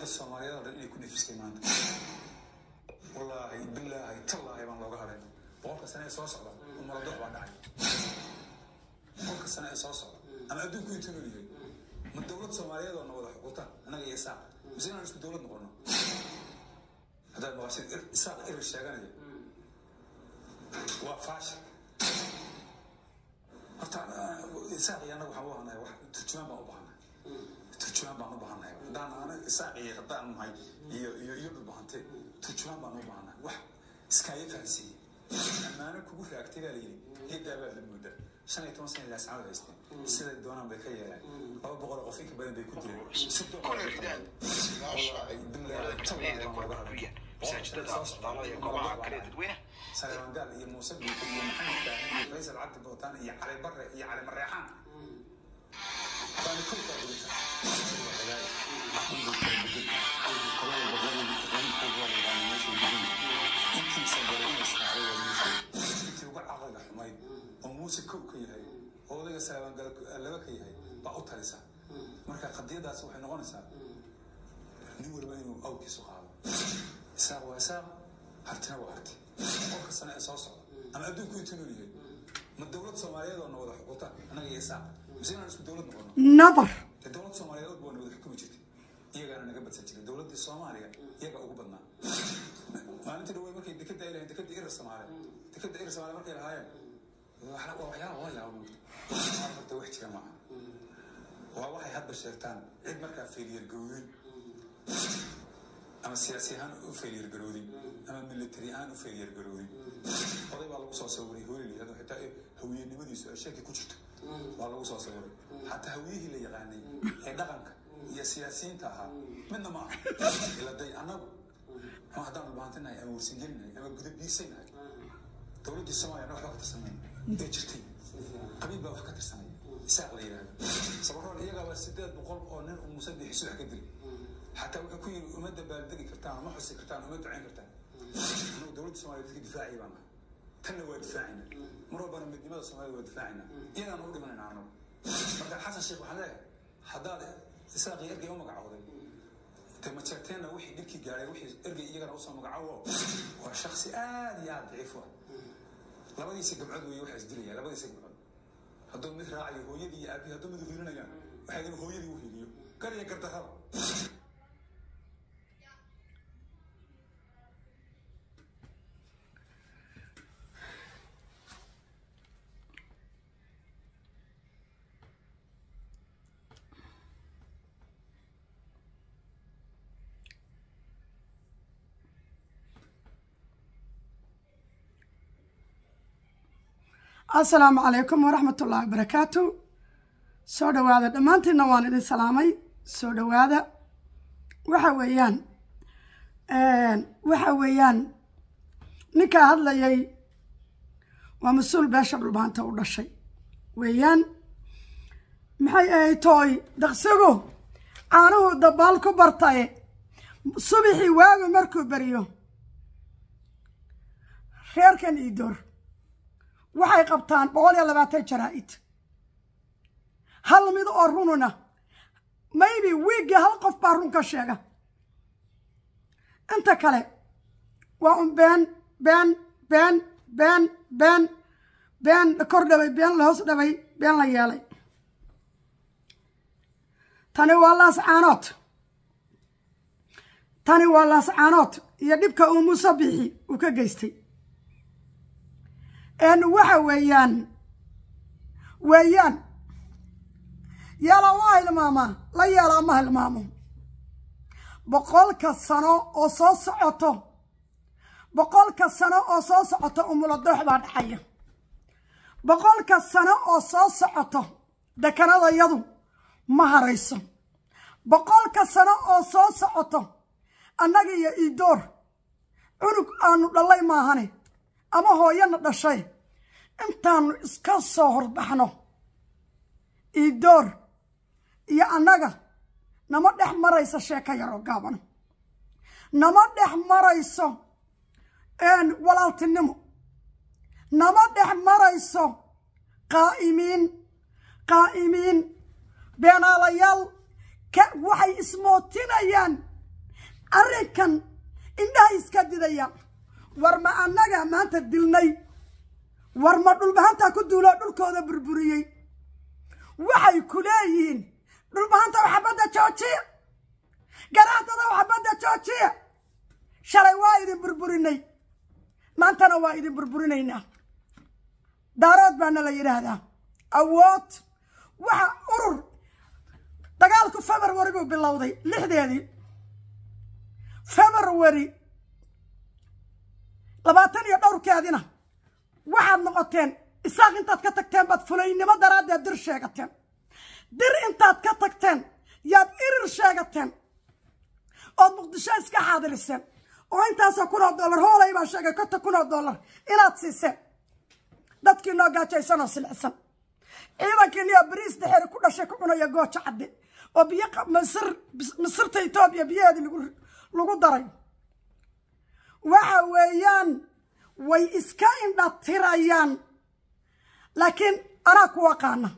Ummadda Soomaaliyeed oo dhan inay ku nefistay maanta, wallaahi bilaahi tallaahi baan looga hadhay. 100-ka sane ee soo socda umaladox baa dhacay. 100-ka sane ee soo socda ama adduunku intuu nool yahay, ma dowlad Soomaaliyeed oo na wada xukunta annaga iyo Isaaq, mise inaan isku dowlad noqono? Haddaad maqashid Isaaq erer sheeganaya, waa faashil. Horta Isaaq iyo annaga waxaan u baahanahay wax turjumaan baan u baahanahay, turjumaan baan u baahanahay. Haddaan anaga Isaaq iyo haddaan nahay iyo Dhulbahante, turjumaan baan u baahanahay wax iskaaga fahansiiye. Ammaano kugu raagtay baa layidhi, geeddaa baad la moodaa. 15 sana Laascaanood haysteen, siday doonaan bay ka yeeleen. 200 oo qof in ka badan bay ku dileen. Kuna ridaan dhismayaasha ay magaalada bartamaheeda kuna burburiyaan masaajidada, isbitaalada iyo goobaha kale ee dadweynaha. Saleebaan Gaal iyo Muuse Biixi iyo Maxamed Kaahin iyo Faysal Cabdi Bootaan iyo Cali Barre iyo Cali Mareexaan baani kulkaa dhigata. Intii uga caqliga xumayd oo Muuse kow ka yahay oo odayga Saleebaan Gaal laba ka yahay baa u talisa. Marka qadiyadaas waxay noqonaysaa nin waliba inuu awkiisu qaado. Isaaq waa Isaaq, Hartina waa Harti. 100-ka sane ee soo socda ama adduunku intuu nool yahay, ma dowlad Soomaaliyeed oo na wada xukunta annaga iyo Isaaq, mise inaan isku dowlad noqono? Nabar. Dee dowlad Soomaaliyeed waa na wada xukumi jirtay, iyagaana naga badsan jiray. Dowladdii Soomaaliya iyaga ugu badnaa. Maalintii dhawey markay dekeda ay lahayn dekeda Irir Soomaaliya, dekeda Irir Soomaaliya markay lahaayeen, waa waxyaala loo yaabo moogta. Horta wax jira maaha, waa waxay hadba sheegtaan. Cid markaa failure garoodin ama siyaasi ahaan u failure garoodin ama military ahaan u failure garoodin, oday baa lagu soo sawiray hooli la yihahdo, xitaa hawiyenimadiisu ay shaki ku jirto waa lagu soo sawiray. Xataa hawiyihii la yaqaanay ee dhaqanka iyo siyaasiyiinta ahaa midna ma aha. Iladay annagu ama haddaan Dhulbahantinahay ama Warsangelinahay ama Gudabiisaynahay, dowladdii Soomaaliya annaga waxba ka tirsanay ee jirtay. Qabiil baa wax ka tirsanaya Isaaq la yidhahdo. Sabaroon iyagaaba 800 oo nin uu Muuse Biixi subax ka dilay. Xataa wuxuu ku yidhi uma dabaaldegi kartaan, uma xusi kartaan, uma ducayn kartaan. Annagu dowladda Soomaaliya dadka difaacaya baan nahay, tanna waa difaacayna, mar walbana midnimada Soomaalida waa difaacayna, iyadaan u dhimanayna annagu. Marka Xasan Sheekh waxaan leeyahay, haddaad Isaaq iyo ergey u magacowday, dee majeerteenna wixii dhibkii gaaray wixii ergey iyagana usoo magacawo. Waa shaksi aad iyo aad daciif u ah. Labadiisa gabcood weeye waxaa isdilaya. Labadiisa gabcood hadduu mid raacayo hooyadii iyo aabihii, hadduu mid uhiilinayaan, waxay inuu hooyadii u hiiliyo gar iyo gardarrada. Asalaamu calaykum waraxmatullaahi wabarakaatu. Soo dhawaada dhammaantiinna, waan idin salaamay. Soo dhawaada. Waxa weeyaan ninkaa hadlayay waa mas-uul beesha Dhulbaanta u dhashay weeyaan. Maxay ahayd tooy daqsigu caanuhu dabaal ku bartaye, subixii waagu markuu beriyo reerkan Iidoor waxay qabtaan 120 jaraa'id, hal mid oo rununa maybe wiiggii hal qof baa run ka sheega, inta kale waa un been been been been been been la kor dhabay, been la hoos dhabay, been la yeelay. Tani waa Laascaanood, tani waa Laascaanood iyo dhibka uu Muuse Bixi uu ka geystay. Waxa weeyaan yeelaa waa hilmaamaa, la yeelaa ma hilmaamo. 100-ka sano oo soo socoto, 100-ka sano oo soo socoto umuladoox baa dhacaya. 100-ka sano oo soo socoto dekanadayadu ma harayso. 100-ka sano oo soo socoto annaga iyo Iidoor cunug aanu dhallay maahane ama hooyana dhashay intaanu iska soo horbaxno, Iidoor iyo annaga nama dhex marayso sheeko yaroo gaaban, nama dhex marayso walaaltinimo, nama dhex marayso qaa'imiin qaa'imiin beenaalayaal. Ka waxay ismootinayaan Arrinkan indhaha iska didaya. War ma annaga maanta dilnay? War ma dhulbahantaa ku duuloo dhulkooda burburiyey? Waxay ku leeyihiin dhulbahanta waxbadda joojiya, garaadada waxbadda joojiya. Shalay waa idin burburinay, maantana waa idin burburinaynaa. Daarood baana la yidhaahdaa awood. Waxa urur dagaalku February buu bilowday, 6deedii February 20 iyo dhowrkeedina waxaad noqoteen Isaaq intaad ka tagteen baad fulaynimo daraaddeed dir sheegateen. Dir intaad ka tagteen yaad irir sheegateen ood Muqdisho iska xaadiriseen oo intaasoo $1,000 hoolay baa sheegay $50,000 inaad siiseen dadkii noo gaajaysan oo silicsan. Ciidankiiniyo bariis dhexeeri ku dhashay ku cunaya goojo cadde oo biyo Misirta Etoobiya biyaheedii lagu daray. Waxa weeyaan way iska indhatirayaan, laakiin anaa ku aqaana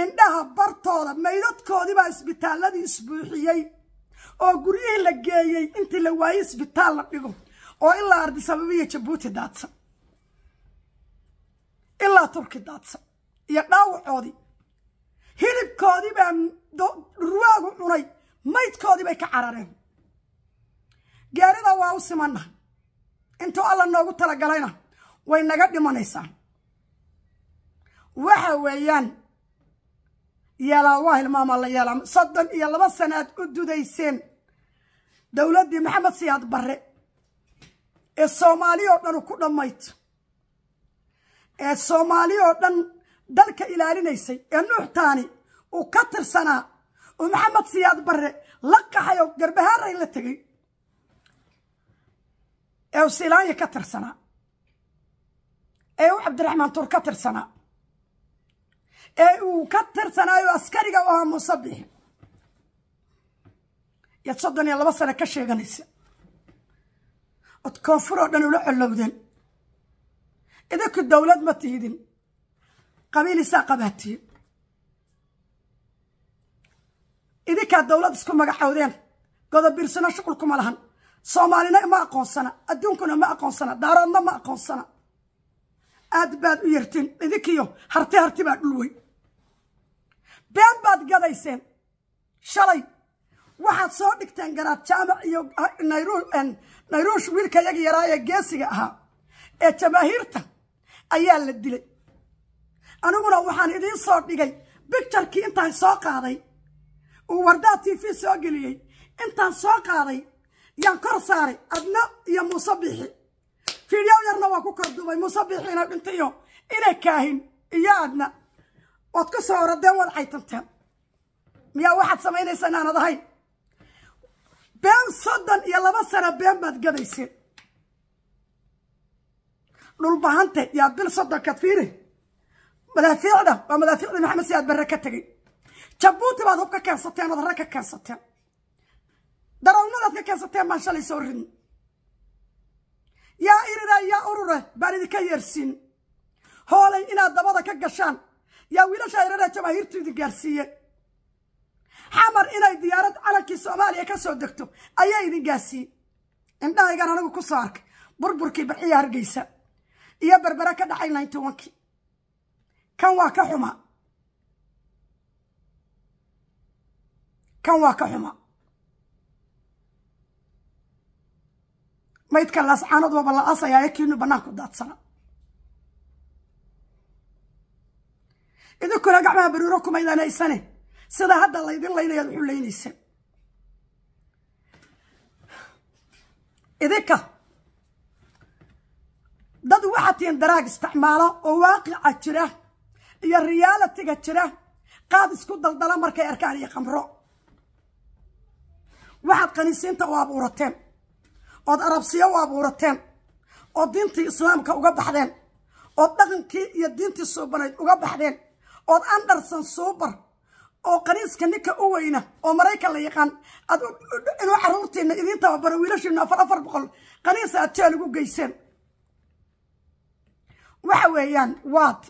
indhaha bartooda. Maydadkoodii baa isbitaaladii isbuuxiyey oo guryihii la geeyey intii la waayey isbitaal la dhigo oo ilaa Ardisababa iyo Jabuuti daadsan, ilaa Turki daadsan, iyo dhaawacoodii hilibkoodii baa dhurwaagu cunay, maydkoodii bay ka carareen. Gaarida waa u simanna, intuu Alla noogu talagalayna way naga dhimanaysaa. Waxa weeyaan yeelaa waa hilmaamaa la yeelaa. 32 sanaad u dudayseen dowladdii Maxamed Siyaad Barre ee Soomaali oo dhan ku dhammayd, ee Soomaali oo dhan dalka ilaalinaysay, ee Nuuxtaani uu ka tirsanaa uu Maxamed Siyaad Barre la qaxay oo Garbahaaray la tegey, ee uu Silaanya ka tirsanaa, ee uu Cabdiraxmaan Tuur ka tirsanaa, ee uu ka tirsanaayo askariga u ahaa Muuse Biixi, yaad 32 sano ka sheeganaysa ood koonfur oo dhan ula collowdeen. Idinku dowlad ma tihidin, qabiil isaa qabaatiye. Idinkaa dowlad isku magacowdeen, godobiirsano shuqul kuma lahan. Soomaalina ma aqoonsana, adduunkuna ma aqoonsana, daaroodna ma aqoonsana. Aad baad u yartiin idinkiyo harti harti baa dhul weyn. Been baad gadayseen shalay. Waxaad soo dhigteen Garaad Jaamac iyo Nayruush, wiilka yaga yaraa ee geesiga ahaa ee jamaahiirta ayaa la dilay. Aniguna waxaan idiin soo dhigay bicturekii intaan soo qaaday uu Wardaa TV soo geliyey, intaan soo qaaday yaan kor saaray Adna iyo Muuse Biixi. Fiidyow yarna waa ku kor duubay Muuse Biixi inay dhintayo inay kaahin iyo Adna. Waad ku soo oradeen, waad caytanteen. Miyaa waxaad samaynaysaa inaanad ahayn? Been 32 sano been baad gadayseen. Dhulbahante yaa bil soddonkaad fiiri madaafiicda waa madaafiicdii Maxamed Siyaad Barre ka tegey. Jabuuti baad hub ka keensateen ood rag ka keensateen, darawnadaad ka keensateen baan shalay soo ridin. Yaa irira yaa urure baan idinka yeersiin. Hoolay inaad dabada ka gashaan yaa wiilasha irara jamaahiirtu idin gaarsiiye. Xamar inay diyaarad calankii Soomaaliya ka soo degto ayaa idin gaarsiiyey. Indhahaygan anigu ku soo arkay burburkii Barxiya Hargeysa iyo Berbere ka dhacay 91kii. Kan waa ka xuma, kan waa ka xuma. Maydka Laascaanood waaba la aasayaa ee kiinu bannaanku daadsana. Idinkuna gacmaha baruuro kumaydanaysane sida hadda laydin laynayaad wuxuu laynayseen. Idinka dad waxaad tihiin daraag isticmaalo oo waaqica jira iyo riyaalitiga jira qaad isku daldala markay arkaan iyo qamro. Waxaad qaniisiinta u abuurateen ood arabsiyo u abuurateen oo diintii islaamka uga baxdeen ood dhaqankii iyo diintii suubanayd uga baxdeen ood Anderson Suubar oo qaniiska ninka u weyna oo Maraykan la yaqaan aad inuu carruurtiina idiin tababaro wiilashiina 400 qaniis aad jeel ugu geyseen. Waxa weeyaan waad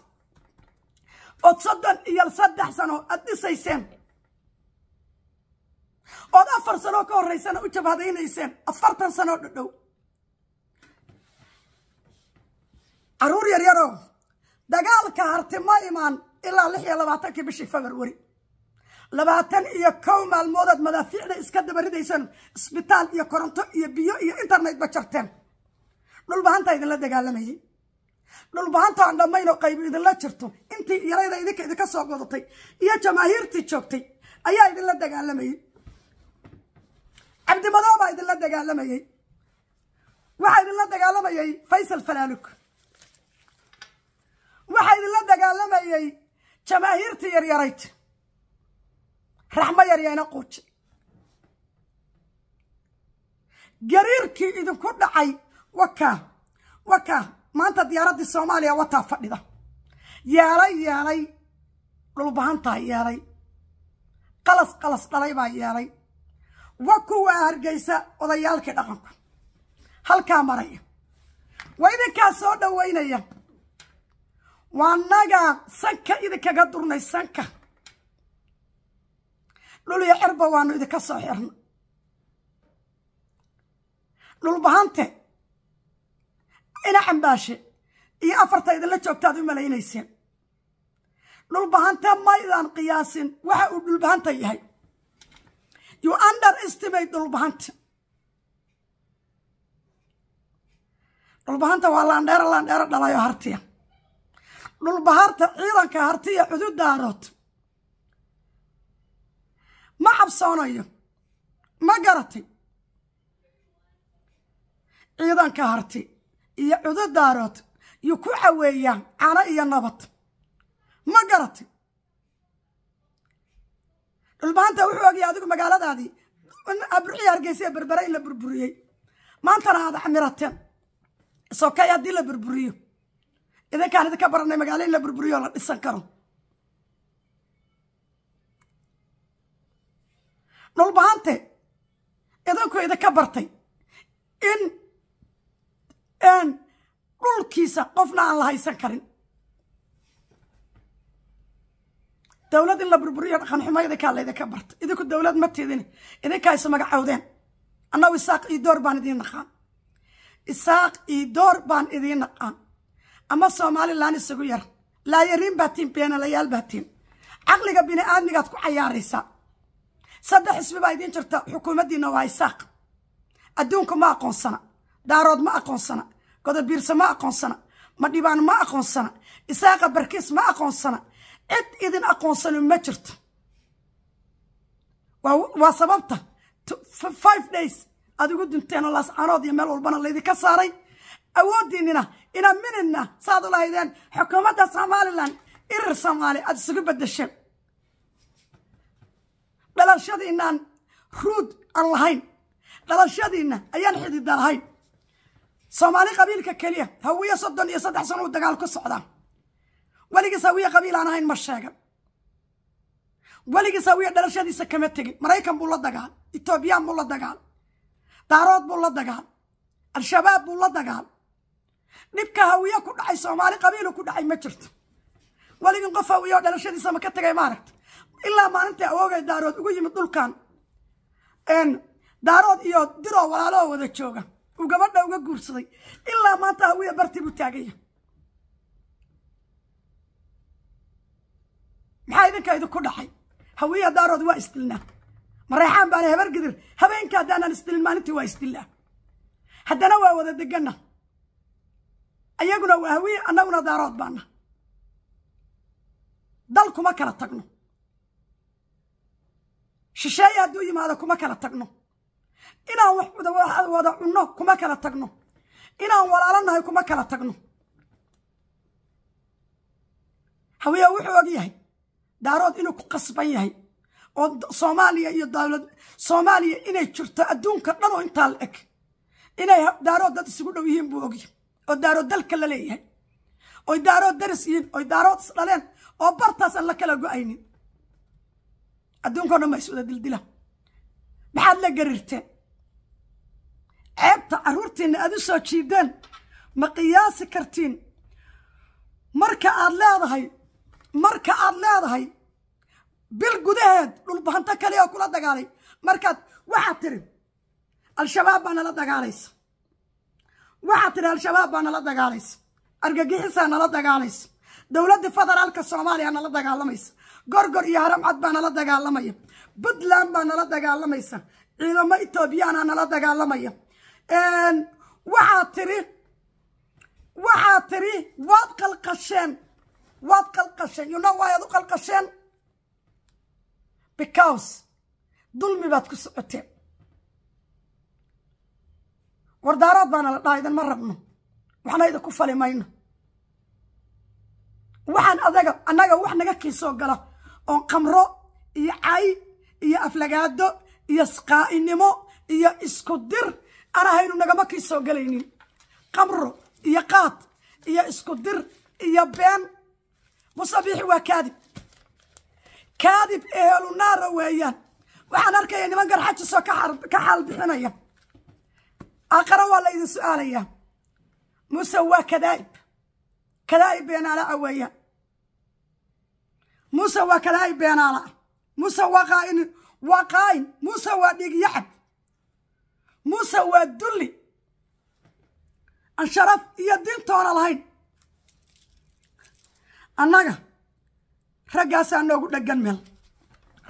ood 33 sano aad dhisayseen Ood 4 sano ka horreysana u jabhadaynayseen, 40 sano dhadhow. Carruur yaryaroo, dagaalka Harti ma imaan ilaa 26-kii bishii February. 21 maalmoodaad madaafiicda iska dabaridayseen, isbitaal iyo koronto iyo biyo iyo internet ba jarteen. Dhulbahanta idinla dagaalamayay, Dhulbahanta aan dhammayn oo qayb idinla jirto, intii yarayda idinka idinka soo godatay iyo jamaahiirtii joogtay ayaa idinla dagaalamayay. Cabdimadoo baa idinla dagaalamayay, waxaa idinla dagaalamayay Faysal Falaalug, waxaa idinla dagaalamayay jamaahiirtii yaryarayd, Raxmo yaryayna quuji. Gariirkii idinku dhacay wakaa, wakaa maanta diyaaraddii Soomaaliya wataa fadhida. Yeelay, yeelay Dhulbahantaa yeelay, qalas qalas dhalay baa yeelay. Wa kuwaa Hargeysa odayaalkii dhaqanku halkaa maraya, waa idinkaa soo dhowaynaya. Waa nagaa sanka idinkaga durnay, sanka dhul iyo cirba waanu idinka soo xirna. Dhulbahante ina Cambaashe iyo afarta idinla joogtaad u malaynayseen. Dhulbahante maydaan qiyaasin waxa uu Dhulbahanta yahay. You underestimate Dhulbahanta. Dhulbahanta waa laandheero, laandheero dhalayo Hartiya. Dhulbaharta ciidanka Hartiya cududaarood ma cabsoonayo, ma garatay? Ciidanka Harti iyo cududaarood yuu ku caweeyaa cano iyo nabad, ma garatay? Dhulbahanta wuxuu ogyahay adigu magaaladaadii Aburciya, Hargeysa ee Berbere in la burburiyey, maantana aad camirateen. Sokay haddii la burburiyo, idinkaan idinka baranay magaalo in la burburiyo oo la dhisan karo. Dhulbahante idinku idinka bartay in dhulkiisa qofna aan la haysan karin. Dowlad in la burburiyo dhaqan xumo idinkaa laydinka bartay. Idinku dowlad ma tidin, idinkaa is magacowdeen. Annagu Isaaq iyo Door baan idiin naqaan, Isaaq iyo Door baan idiin naqaan, ama Somalilan isugu yar. Laayariin baa tiin, beenalayaal baa tiin, caqliga bini aadmigaad ku cayaaraysaa. 3 xisbi baa idiin jirta, xukuumaddiina waa Isaaq. Adduunku ma aqoonsana, Daarood ma aqoonsana, Godobiirse ma aqoonsana, Madhibaan ma aqoonsana, Isaaqa barkiis ma aqoonsana. Cid idin aqoonsano ma jirto. Waa sababta 5 days aad ugu dunteen oo Laascanood iyo meel walbana laydinka saaray. Awooddiinina inaa minidna saad u lahaydeen xukuumadda Somalilan irir Soomaali aad isugu beddesheen. Dhalashadiinaan ruud aan lahayn, dhalashadiinna ayaan xidida lahayn. Soomaali qabiilka keliya Hawiye 33 sano uu dagaal ku socdaa. Weligiis Hawiye qabiil aan ahayn ma sheegan. Weligiis Hawiye dhalashadiisa kama tegin. Maraykan buu la dagaal, Etoobiyaan buu la dagaal, Daarood buu la dagaal, Al-Shabaab buu la dagaal. Dhibka Hawiye ku dhacay Soomaali qabiilu ku dhacay ma jirto. Weligin qof Hawiye oo dhalashadiisa ma ka tegay? Maaragta ilaa maalintai awoogay Daarood ugu yimid dhulkan, Daarood iyo Diroo walaaloo wada jooga, uu gabadha uga guursaday, ilaa maanta Hawiye bartii buu taaganya. Maxaa idinka idinku dhacay? Hawiye Daarood waa isdilnaa, Mareexaan baana Habar Gidir. Habeenka haddaanaan isdilin, maalintii waa isdilnaa. Haddana waa wada deganna, ayaguna waa Hawiye, annaguna Daarood baana. Dal kuma kala tagno, shisheeye hadduu yimaado kuma kala tagno, inaan wax wada cunno kuma kala tagno, inaan walaalo nahay kuma kala tagno. Hawiye wuxuu og yahay Daarood inuu ku qasban yahay oo Soomaaliya iyo dowlad Soomaaliya inay jirto adduunka dhan oo intaa la eg inay Daarood dad isugu dhow yihiin buu ogyahay, oo Daarood dalka la leeyahay, oy Daarood daris yihiin, oy Daarood is dhaleen, oo bartaas aan la kala go-aynin. Adduunkao dhan baa is wada dildila. Maxaad la gariirteen? Ceebta carruurtiinna aad u soo jiideen ma qiyaasi kartiin? Marka aad leedahay, marka aad leedahay bil gudaheed Dhulbahanto kaliya oo kula dagaalay Markaad waxaad tiri Al-Shabaab baa nala dagaalaysa, waxaad tiri Al-Shabaab baa nala dagaalaysa, argagixisaa nala dagaalaysa, dowladda federaalka Soomaaliya nala dagaalamaysa, Gorgor iyo Haramcad baa nala dagaalamaya, Puntland baa nala dagaalamaysa, ciidamo Etoobiyaana nala dagaalamaya. Waxaad tiri waad qalqasheen, waad qalqasheen. You know why aad u qalqasheen? Because dulmi baad ku socoteen. Wardaaraad baana la dhaha, idin ma rabno, waxna idinku fali mayno. Waxaan adaga annaga wax naga kiisoo gala oon qamro iyo cay iyo aflagaado iyo sqaa'inimo iyo isku dir aan ahaynu nagama kiisoo galaynin. Qamro iyo qaad iyo isku dir iyo been. Musabiixi waa kaadib, kaadib ehelu naara weeyaan. Waxaan arkaya niman Garxajisoo ka xaal bixinaya. Aqara waa la idin su-aalayaa. Muuse waa kadaa'ib, kadaa'ib beenaala'a weeyaan. Muuse waa kadaa'ib beenaala'a. Muuse waa qaa'in, waa qaa'in. Muuse waa dhiig yacab. Muuse waa dulli aan sharaf iyo diintoona lahayn. Annaga raggaasaa noogu dheggan meel,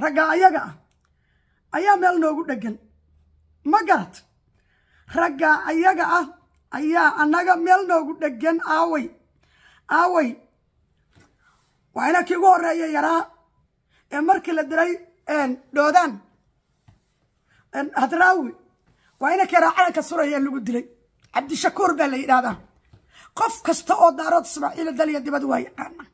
ragga ayaga ah ayaa meel noogu dheggan. Ma garat? Ragga ayaga ah ayaa annaga meel noogu dheggan. Aaway, aaway? Waa inankii ugu horreeya yaraa ee markii la diray Dhoodaan Hadraawi, waa inankii yaraa calanka suraya lagu dilay. Cabdishakuur baa la yidhaahdaa. Qof kasta oo Daarood Ismaaciila daliya dibad waa yaqaana.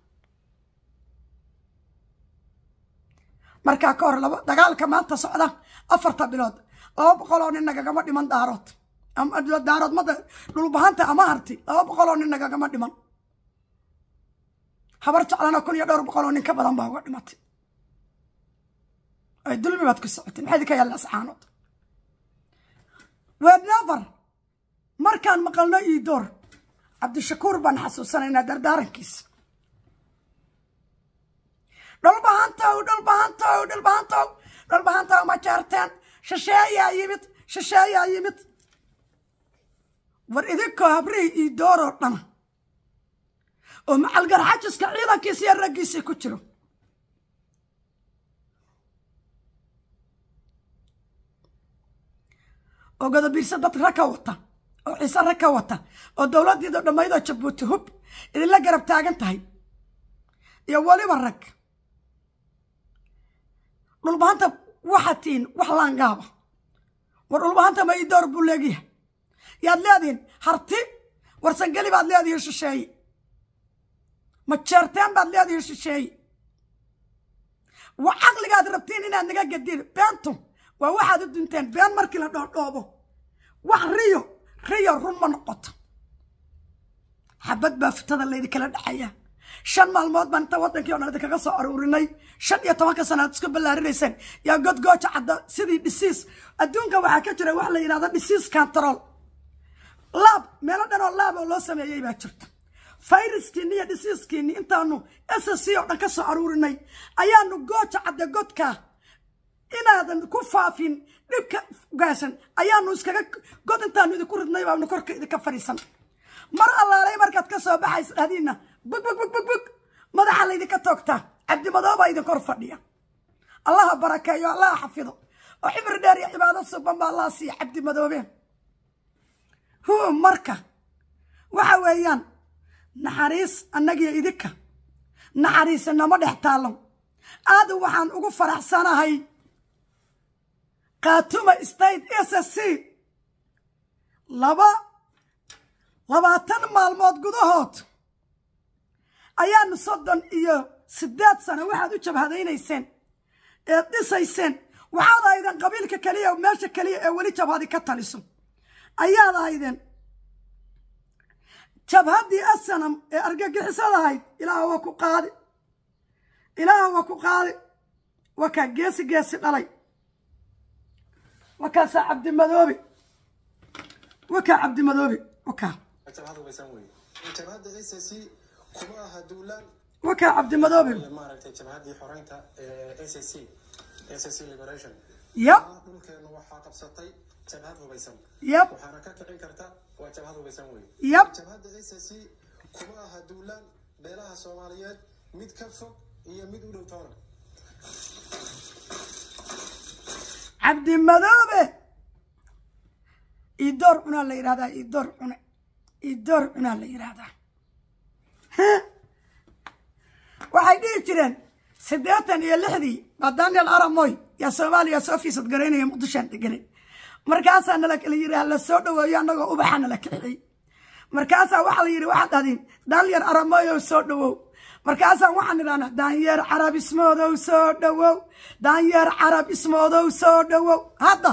Markaa ka hor laba dagaalka maanta socda 4ta bilood 200 oo nin nagagama dhiman. Daarood, Daarood mada Dhulbahanta ama Harti 200 oo nin nagagama dhiman. Habar Jeclana kun iyo dhowr boqol oo nin ka badan baa uga dhimatay. Ay dulmi baad ku socotay. Maxaa idinka yaalla Ascaanood? Whenever markaan maqalno Iidoor, Cabdishakuur baan xasuusanaynaa dardaarankiisa. Dhulbahantow, Dhulbahantow, Dhulbahantow, Dhulbahantow, ma jeerteen shisheeyaa yimid, shisheeyaa yimid. War idinkoo habrihii Iidooroo dhana oo macalgarxajiska ciidankiisa iyo raggiisii ku jiro, oo Godobiirse dad rag ka wata, oo Ciise rag ka wata, oo dowladdiida dhammaydoo Jabuuti hub idinla garab taagan tahay iyo weliba rag Dhulbahanta, waxaad tihiin wax laangaaba. War Dhulbahanta ma Iidoor buu leegyahay? Yaad leedihiin Harti, Warsangeli baad leedihiin shisheeye, ma jeerteen baad leedihiin shisheeye. Waa caqligaad rabtiin inaad naga gadiin. Beentu waa waxaad u dunteen. Been markii la dhoodhoobo, wax riyo riyo run ma noqoto. Xabad baa fitada laydinkala dhexaya. 5 maalmood baan inta waddankii o dhan idinkaga soo aruurinay. 15ka sanaad isku ballaarinayseen yaa godgooja cadda sidii disease. Adduunka waxaa ka jira wax la yidhahdo disease control lab. Meelo dhan oo lab oo loo sameeyey baa jirta. Fayraskiinni iyo diseasekiinni intaanu SSC oo dhan ka soo aruurinay ayaanu Gooja Cadda godka inaadan ku faafin dhibka gaasan ayaanu iskaga god intaanu idinku ridnay baanu korka idinka fadhiisan. Mar allaalay markaad ka soo baxaysa dhahdiinna bug bug bug bug bug, madaxa laydinka toogtaa. Cabdimadooba idin kor fadhiya. Allaha barakeeyo, Allaha xafido, oo xibri dheer iyo cibaado suban baa Allaha siiya Cabdimadoobe. Hu marka waxa weeyaan naxariis annagiyo idinka naxariisa nama dhex taallo. Aad waxaan ugu faraxsanahay Khaatuma State SSC 20 maalmood gudahood ayaanu 38 sano waxaad u jabhadaynayseen eed dhisayseen. Waxaad ahaydeen qabiilka keliya, meesha keliya ee weli jabhadi ka taliso ayaad ahaydeen. Jabhaddii SNM ee argagixisada ahayd, Ilaah waa ku qaadi, Ilaah waa ku qaadi. Waa kaa geesi geesi dhalay. Waa kaasaa Cabdimadoobe, waa kaa Cabdimadoobe, waa kaa. Jabhad hubaysan weeye jabhadda SSC, kuma aha duulaan. Waa kaa Cabdimadoobe. Maaragtay, jabhaddii xoreynta SSC, SSC Liberation. Yab. Dhulkeenu waxaa qabsatay jabhad hubaysan. Yab. Waxaana ka kicin karta waa jabhad hubaysan wey. Yab. Jabhadda SSC kuma aha duulaan beelaha Soomaaliyeed mid ka fog iyo mid u dhow toona. Cabdimadoobe idoor cunaa la yidhahdaa, idoor cune, idoor cunaa la yidhahdaa. Waxay dhihi jireen 86-dii baa Daniel Aramoy yaa Soomaaliya soo fiisad garaynaya, Muqdishoan deganay. Markaasaa nala kala yidhi la soo dhaweeyo, annagoo ubaxa nala kiciyey. Markaasaa waxaa la yidhi waxaad dhahdeen Daniel Aramoy soo dhawow. Markaasaa waxaan idhahnaa daanyeer Carab ismoodow soo dhawow, daanyeer Carab ismoodow soo dhawow. Hadda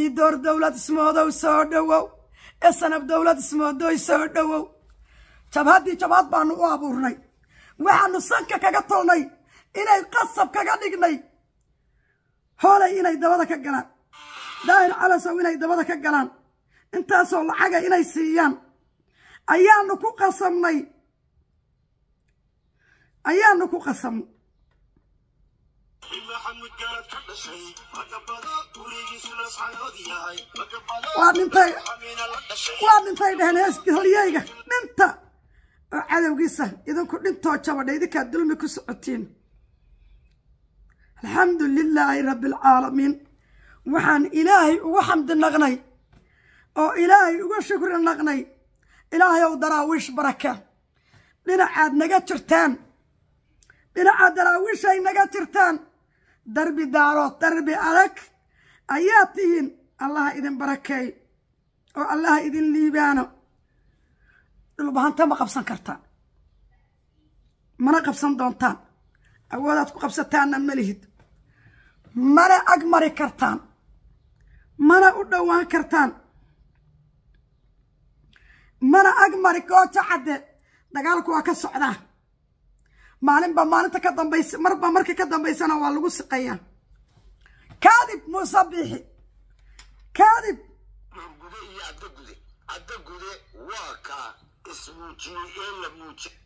idoor dowlad ismoodow soo dhawow, esanab dowlad ismoodoy soo dhawow. Jabhaddii jabhad baanu u abuurnay, waxaanu sanka kaga tolnay inay qasab kaga dhignay hoolay inay dabada ka galaan, Daahir Calasow inay dabada ka galaan, intaasoo lacaga inay siiyaan ayaanu ku qasabnay, ayaanu ku qasabnay. Waa dhintay, waa dhintay dheheen hees halyeyga dhinta oo cadowgiisa idinku dhintoo jabadha, idinkaa dulmi ku socotiin. Alxamdu lilaahi rabbi alcaalamiin. Waxaan Ilaahay ugu xamdi naqnay oo Ilaahay uga shukri naqnay. Ilaahay ow Daraawiish baraka, dhinacaad naga jirtaan, dhinacaad Daraawiishay naga jirtaan, darbi daarood, darbi adag ayaa tihiin. Allaha idin barakeey oo Allaha idin liibaano. Dhulbahanta ma qabsan kartaan, mana qabsan doontaan, awoodaad ku qabsataanna ma lihid, mana ag mari kartaan, mana u dhowaan kartaan, mana ag mari. Goojo Cadde dagaalku waa ka socdaa, maalinba maalinta ka dambaysa, marba marka ka dambaysana waa lagu siqayaa. Kaadib Muuse Biixi, kaadib. Gude iyo Cadda Gude, Cadda Gude waa kaa ismuujiyey ee la muujiyey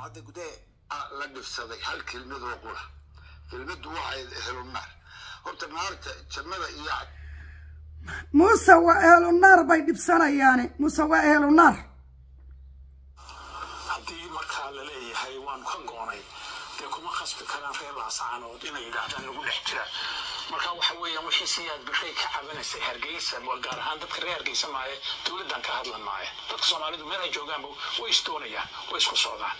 Cadda Gude la dhibsaday hal kelmad oo qura. Kelmaddu waxay ehlu naar, horta naarta jannada iyo Muuse waa ehlu naar bay dhibsanayaane. Muuse waa ehlu naar. Haddii markaa la leeyahay waanu ka goonay, dee kuma khasbi karaan reer Laascaanood inay yidhaahdaan lagu dhex jira. Marka waxa weeyaan wixii Siyaad Birray ka cabanaysay Hargeysa, gaar ahaan dadka reer Hargeysa maaye, dowladdan ka hadlan maaye, dadka Soomaalidu meel ay joogaanba way isdoonayaan, way isku socdaan.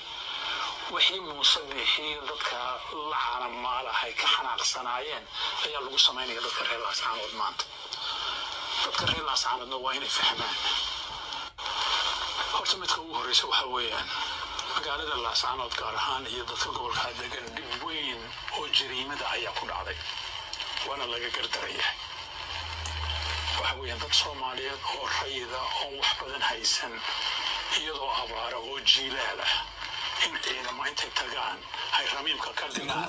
Wixii Muuse Biixiyo dadka la caanamaalahay ka xanaaqsanaayeen ayaa lagu samaynaya dadka reer Laascaanood maanta. Dadka reer Laascaanoodna waa inay fahmaan horta midka ugu horreysa waxa weeyaan magaalada Laascaanood gaar ahaan iyo dadka gobolka degan dhib weyn oo jariimada ayaa ku dhacday, waana laga gardarayaa. Waxa weeyaan dad Soomaaliyeed oo rayida oon wax badan haysan, iyadoo abaara oo jiilaal ah, in ciidamo intay tagaan ay ramiimka ka dhigaan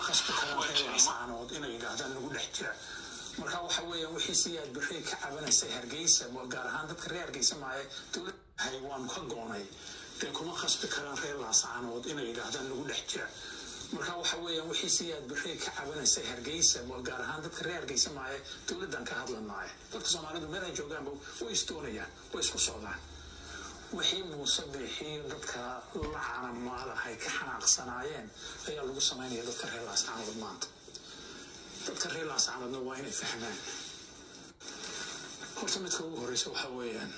waa jariimo. Laascaanood inay yidhaahdaan lagu dhex jira. Marka waxa weeyaan wixii Siyaad Birray ka cabanaysay Hargeysa, gaar ahaan dadka reer Hargeysa maaye, dowladdahay waanu ka goonay, dee kuma khasbi karaan reer Laascaanood inay yidhaahdaan lagu dhex jira. Marka waxa weeyaan wixii Siyaad Birray ka cabanaysay Hargeysa, gaar ahaan dadka reer Hargeysa maaye, dowladdan ka hadlan maaye, dadka Soomaalidu meel ay joogaanba way isdoonayaan, way isku socdaan. Wixii Muuse Biixiyo dadka la caanamaalahay ka xanaaqsanaayeen ayaa lagu samaynaya dadka reer Laascaanood maanta. Dadka reer Laascaanoodna waa inay fahmaan horta midka ugu horreysa waxa weeyaan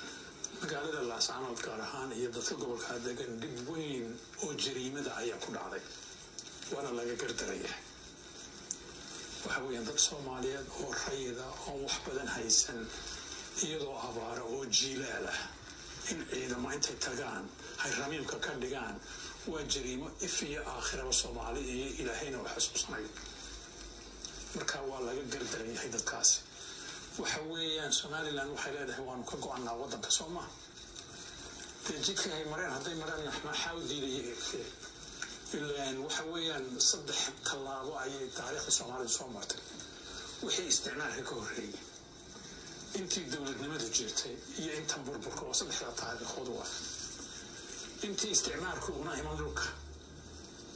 magaalada Laascaanood gaar ahaan iyo dadka gobolka degan dhib weyn oo jariimada ayaa ku dhacday, waana laga gardarayaa. Waxa weeyaan dad Soomaaliyeed oo rayida oon wax badan haysan, iyadoo abaara oo jiilaal ah, in ciidamo intay tagaan ay ramiimka ka dhigaan waa jariimo if iyo aakhiraba Soomaali iyo Ilaahayna u xasuusanayo. Marka waa laga gardaran yahay dadkaasi. Waxa weeyaan Somaliland waxay leedahay waanu ka go-annaa waddanka, soo maha? Dee jidka hay mareen hadday mareen maxaa u diidaya? Ilaan waxa weeyaan saddex tallaabo ayay taariikhda Soomaalidu soo martay: wixii isticmaalka ka horreeyey, intii dowladnimadu jirtay iyo intan burburka. Oo saddexdaa taariikhood waa intii isticmaalku una iman dhulka.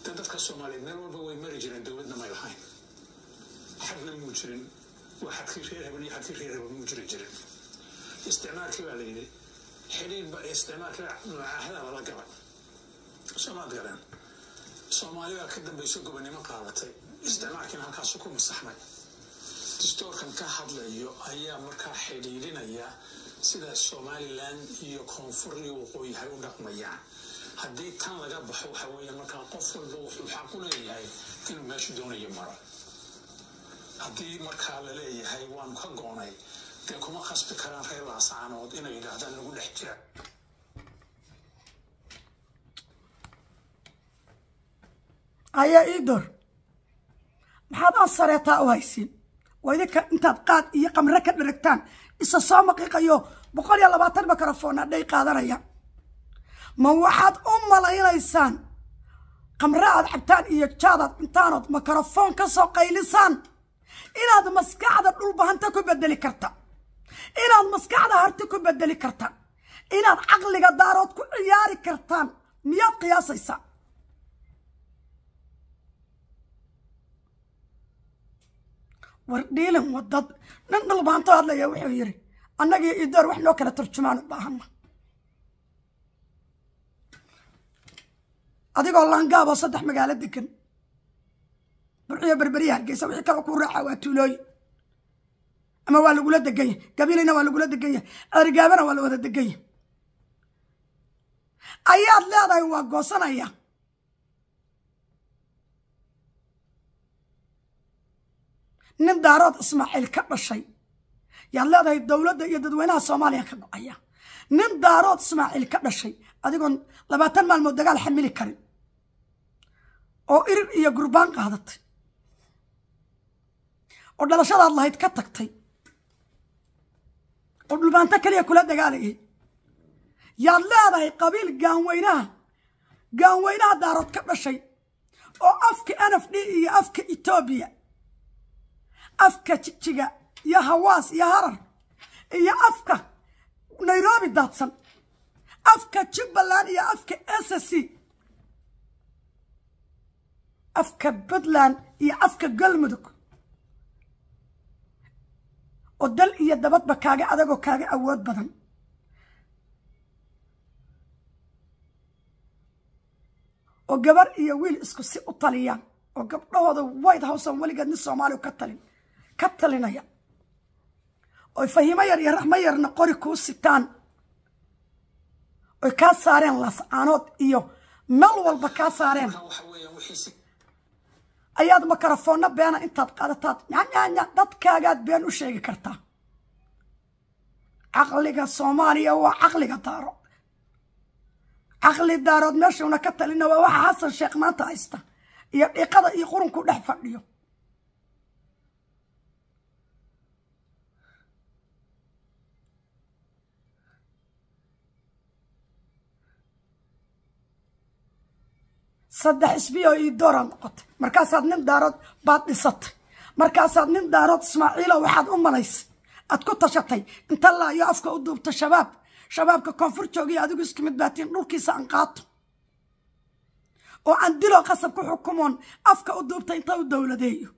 Dee dadka Soomaaliyeed meel walba way mari jireen, dowladna may lahayn, xadna muu jirin. Waa xadkii reer hebel iyo xadkii reer hebel muu jiri jirin. Isticmaalkii baa la yidhi xidhiidh, isticmaalkii mucaahada lala galay, soomaad galeen. Soomaali baa ka dambayso gobonnimo qaadatay, isticmaalkiina halkaasu ku masaxmay. Distoorkan ka hadlayo ayaa markaa xidhiidhinaya sida Somaliland iyo koonfur iyo waqooyi hay u dhaqmayaan. Haddii tan laga baxo, waxa weeye markaa qof walba wuxuu xaq u leeyahay inuu meeshu doonayo maro. Haddii markaa la leeyahay waanu ka goonay, dee kuma khasbi karaan reer Laasacaanood inay yidhaahdaan nagu dhex jira. Ayaa ii door, maxaad ansareetaa u haysiin? Waa idinka intaad qaad iyo qamre ka dheragtaan isa soo maqiiqayo 120 microphone adhay qaadanaya. Ma waxaad u malaynaysaan qamre aad cabtaan iyo jaadaad cuntaanood microphone ka soo qaylisaan inaad maskaxda Dhulbahanta ku bedeli karta, inaad maskaxda Harti ku bedeli karta, inaad caqliga Daarood ku ciyaari kartaan? Miyaad qiyaasaysaa? War dhiilin wadad nin Dhulbaanto hadlaya wuxuu yidhi annagii idoor wax noo kala turjumaan u baahana. Adigoo laangaaboo saddex magaalo degan, Burciyo, Berberiya, Hargeysa, wixii kale ku raaca waa tuulooyin ama waa lagula degan yahay. Gabiilayna waa lagula degan yahay, Ceerigaabana waa la wada degan yahay, ayaad leedahay waa goosanaya. Nin Daarood Ismaaciil ka dhashay yaad leedahay dowladda iyo dadweynaha Soomaaliya ka go-aya. Nin Daarood Ismaaciil ka dhashay, adigoon 20 maalmood dagaal xamili karin oo irir iyo gurbaan qaadatay oo dhalashadaad lahayd ka tagtay oo Dhulbaanto keliya kula dagaalayay, yaad leedahay qabiil gaanweynaha Daarood ka dhashay oo afka NFD iyo afka Etoobiya, afka Jijiga iyo Hawaas iyo Harar iyo afka Nairobi daadsan, afka Jubbaland iyo afka SSC, afka Puntland iyo afka Galmudug oo dal iyo dabadba kaaga adagoo kaaga awood badan oo gabar iyo wiil isku si u taliyaan oo gabdhahooda White House on weligeed nin Soomaaliya ka talin ka talinaya, oy Fahimo yar iyo Raxmo yarna qori kuu sitaan, oy kaa saareen Laascaanood iyo meel walba kaa saareen, waxa weeyaan wixii si ayaad makarafoonna beena intaad qaadataad nyanyanya dadkaagaad been u sheegi kartaa. Caqliga Soomaaliya waa caqliga Daarood. Caqli Daarood meeshuuna ka talina waa waxa Xasan Sheekh maanta haysta iyo dhiiqada iyo qurunku dhex fadhiyo. Saddex isbiyo ii dooraad noqotay, markaasaad nin Daarood baad dhisatay, markaasaad nin Daarood Ismaaciilo waxaad u malaysay aad ku tashatay inta laayo afka u duubto shabaab, shabaabka koonfur joogiyo adigu isku mid baatiin, dhulkiisa aan qaato oo aan diloo qasab ku xukumoon afka u duubta inta u dowladeeyo.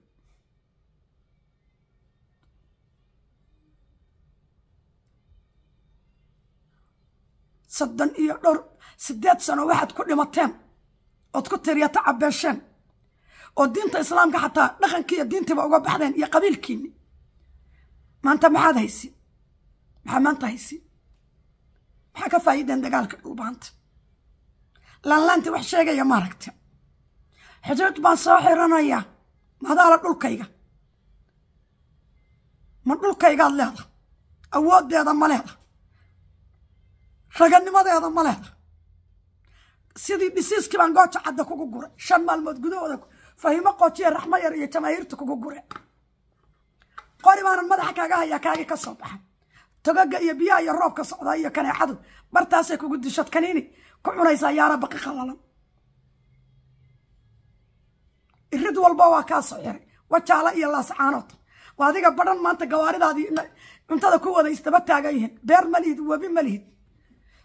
30 iyo dhowr 8 sano waxaad ku dhimateen ood ku tiriyata cabeesheen oo diinta islaamka xataa dhaqankii iyo diintiiba uga baxdeen iyo qabiilkiinni, maanta maxaad haysi? Maxaa maanta haysi? Maxaa ka faa'iideen dagaalka Dhulbaanta? Laanlaanti wax sheegaya maaragta, xuduud baan soo xiranaya. Madaala dhulkayga, ma dhulkaygaad leeda? Awooddeeda ma leeda? Raganimadeeda ma leeda? Sidii dhisiiskii baan Gooja Cadda kugu guray 5 maalmood gudahooda, Fahimo Qoojiya, Raxmo yar iyo jamaahiirta kugu gure. Qori baanan madaxa kaaga hayaa, kaagi ka soo baxa togaga iyo biyaha iyo roobka socdaa iyo kaneecadu bartaasay kugu dishad kaniini ku cunaysaa yaara baqi qallalan. Irid walba waa kaa soo xiray, Wajaala iyo Laascaanood waa adiga badhan. Maanta gawaaridaadii cuntada ku wada isdaba taagan yihiin. Beer ma lihid, webi ma lihid,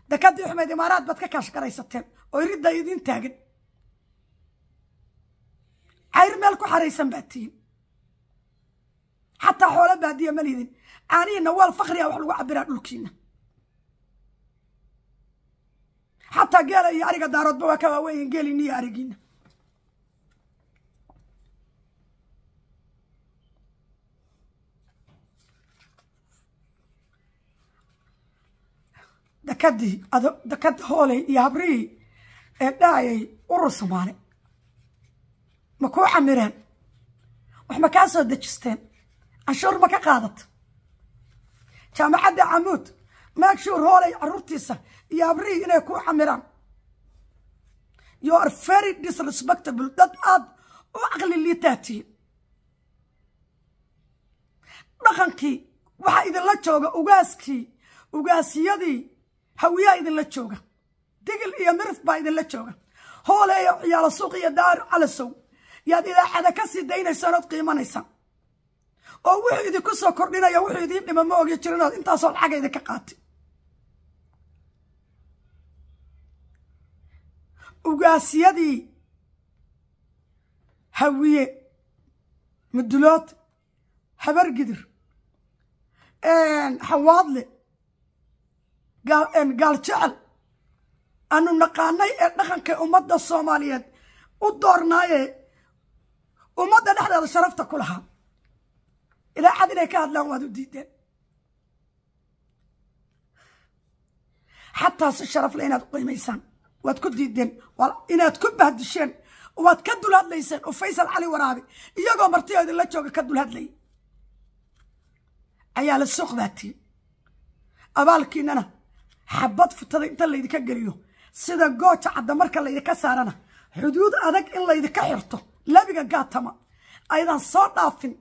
dekadii xumeyd Imaaraad baad ka kaashgaraysateen oo iridda idiin taagan. Cayr meel ku xaraysan baad tihiin. Xataa xoolo baadiya ma lihidin. Caanihiinna waal fakriya wax lagu cabiraa dhulkiina. Xataa geela iyo ariga daaroodba waa ka waaweyn geeliinna iyo arigiina. Dakadii dakad hooley iyo habrihii ee dhahayay urur Soomaali ma kuu camireen? Wax ma kaa soo dejisteen? Canshuur ma ka qaadato? Jaamacadda Camuud maagshuur hooley carruurtiisa iyo habrihii inay kuu camiraan. You are very disrespectable. Dad aad u caqli liitaatiin. Dhaqankii waxaa idinla jooga ugaaskii, ugaasyadii hawiyaa idinla jooga, digil iyo mirif baa idinla jooga. Hooleeyo ciyaalo suuq iyo daar calasow yaad idaacada ka sii daynaysaan ood qiimanaysaan, oo wuxuu idinku soo kordhinaya wuxuu idiin dhima ma ogi jirinood intaasoo lacaga idinka qaatay. Ugaasyadii hawiye, mudulood, habargidir, xawaadle, gaal jecel aanu naqaanay ee dhaqanka ummadda Soomaaliyeed u doornaaye ummadda dhexdeeda sharafta ku lahaa, idaacad inay ka hadlaan waad u diideen. Xataa si sharaf leh inaad u qiimaysaan waad ku diideen, inaad ku bahdisheen waad ka dul hadlayseen. Oo Faysal Cali Waraabe iyagoo martiyo idinla jooga ka dul hadlayay ayaa la suuq baatiin. Abaalkiinana xabad futada inta laydinka geliyo sida gooja cadda marka laydinka saarana xuduud adag in laydinka xirto labiga gaatama aydan soo dhaafin,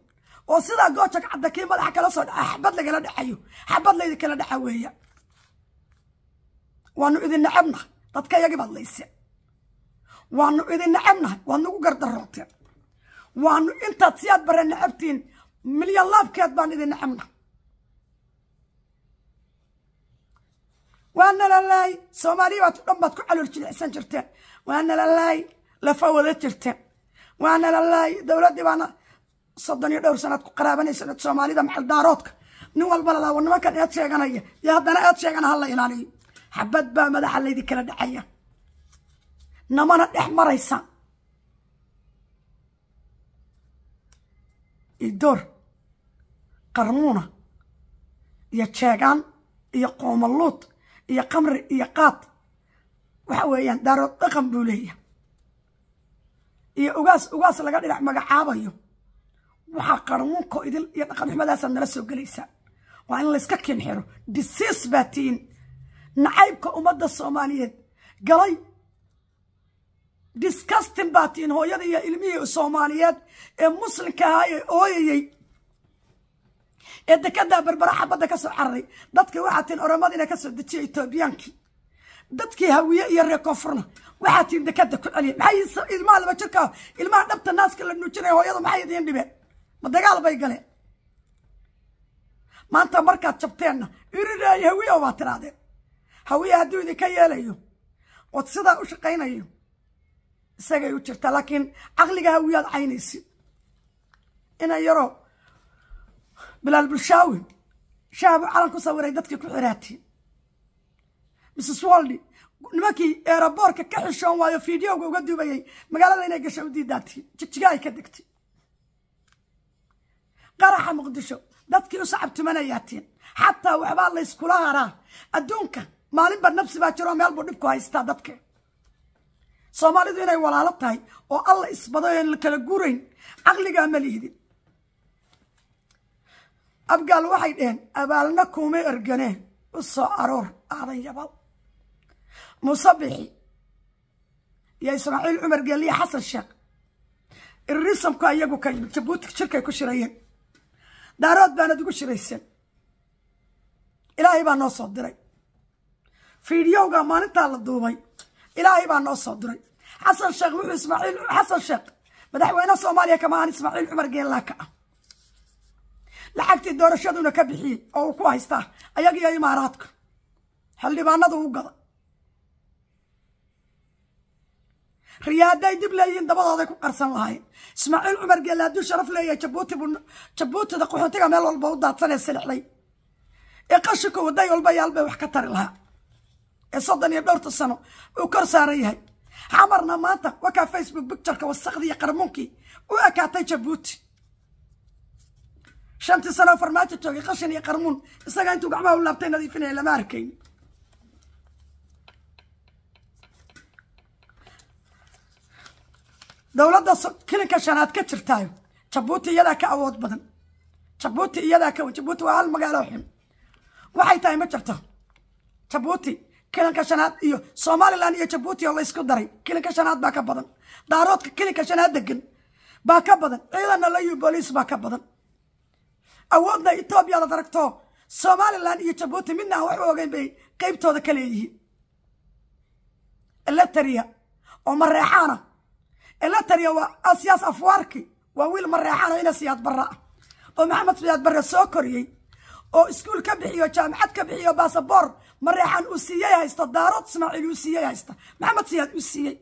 oo sidaa gooja cadda kii madaxa kala soo dhaca xabad lagala dhacayo, xabad laydinkala dhaca weeya. Waanu idin necabnahay, dadka iyagii baad layseen. Waanu idin necabnahay, waad nagu gardarooteen. Waanu intaad siyaad bare necabtiin milyan laabkeed baan idin necabnahay. Waana lalaay Soomaaliya baad dhan baad ku calool jilicsan jirteen. Waana lalaay lafa wada jirteen. Waana lalaay dowladdii baana 30 iyo dhowr sanaad ku qaraabanaysa Soomaalida macal daaroodka. Nin walba lalaa nimankan eed sheeganaya iyo haddana eed sheegana ha la ilaaliyo. Xabad baa madaxa laydinkala dhacaya, namana dhex maraysa. Idoor qarmuuna iyo jeegaan iyo qoomaluud iyo qamri iyo qaad waxa weeyaan daarood dhaqan buu leeyahay iyo ugaas ugaas laga dhinac magacaabayo. Waxaa qarmuunko idil iyo dhaqan xumadaasaad nala soo gelaysaa. Waa in layska kinxiro. Disiis baa tihiin nacaybka ummadda Soomaaliyeed galay. Disgusting baa tihiin hooyada iyo ilmihii Soomaaliyeed ee muslimka ahaa ee ooyayey ee dekedaa Berbera xabadda ka soo cararay. Dadkii waxaa tihiin oromada inay ka soo dejiya Etoobiyaankii. Dadkii hawiye iyo reer koonfurna waxaa tihiin dekeda ku celiya. Maxay ilmaha laba jirka, ilmaha dhabta naaska la nuujinaya hooyada maxay idiin dhibeen? Ma dagaal bay galeen? Maanta markaad jabteenna iriray hawiye waa tiraadeen. Hawiye hadduu idinka yeelayo ood sidaa u shaqaynayo isagay u jirtaa, laakiin caqliga hawiyaad caynaysid. Ina yaroo Bilaal Bulshaawi shaabu calan ku sawiray dadkii ku xiraatiin. Mrs Waldi nimankii eeraboorka ka xishoon waayo fiidiyowga uga duubayay magaalada inay gasho u diidaatiin, jigjiga ay ka degtay. Qaraxa Muqdisho dadkii u sacabtumanayaatiin. Xataa waxbaa layskula haraa adduunka. Maalinba nabsi baa jiroo meel buu dhibku haystaa dadka. Soomaalidu inay walaalo tahay oo alla isbado een la kala guurayn caqligaa ma lihdin. Abgaal waxay dheheen abaalna kuuma erganeen u soo aroor aadan yabal. Muuse Bixi iyo Ismaaciil Cumar Geeliya Xasan Sheekh irrisamku iyagu ka yimid Jabuuti shirkay ku shirayeen. Daarood baanad ugu shirayseen. Ilaahay baa noo soo diray fiidiyowga maalintaa la duubay. Ilaahay baa noo soo diray. Xasan Sheekh wuxuu Ismaaciil Xasan Sheekh madaxweyne Soomaaliya kama ahan, Ismaaciil Cumar Geellaa ka ah. Lacagtii doorashaduna ka bixiyey oo uu ku haystaa ayagiyo Imaaraadka xildhibaanadu u gada. Riya hadday dib leeyihiin dabadooday ku qarsan lahaayeen. Ismaaciil Cumar Geelle hadduu sharaf leeyahay, Jabuuti buu Jabuutida qaxootiga meel walba u daadsanee silixday ee qashinka waday walba yaal bay wax ka tari lahaa ee 32 sano uu kor saaran yahay. Xamarna maanta wakaa Facebook pictureka wasaqdii iyo qarmuunkii u ekaatay Jabuuti. 5 sano Farmaajo joogay, qashin iyo qarmuun isagaa intuu gacmaha u laabtay nadiifinaya lama arkayn. Dowladda kilinka shanaad ka jirtaayo Jabuuti iyadaa ka awood badan. Jabuuti iyadaa ka, Jabuuti waa hal magaalo xun waxay tahay ma jirto. Jabuuti kilinka shanaad iyo Somaliland iyo Jabuuti oo la isku daray, kilinka shanaad baa ka badan. Daaroodka kilinka shanaad degan baa ka badan, ciidanna layu booliis baa ka badan. Awoodna Etoobiya la aragto, Somaliland iyo Jabuuti midna aan wax u ogeyn bay qaybtooda ka leeyihiin. Eletaria oo Mareexaana, Eletaria waa Asiyaas Afwaarki, waa wiil Mareexaana ina Siyaad Barra ah oo Maxamed Siyaad Barre soo koriyey oo iskuul ka bixiyo, jaamacad ka bixiyo, baasaboor Mareexaan uu siiyey haysto, Daarood Ismaaciil uu siiyey haysta, Maxamed Siyaad uu siiyey.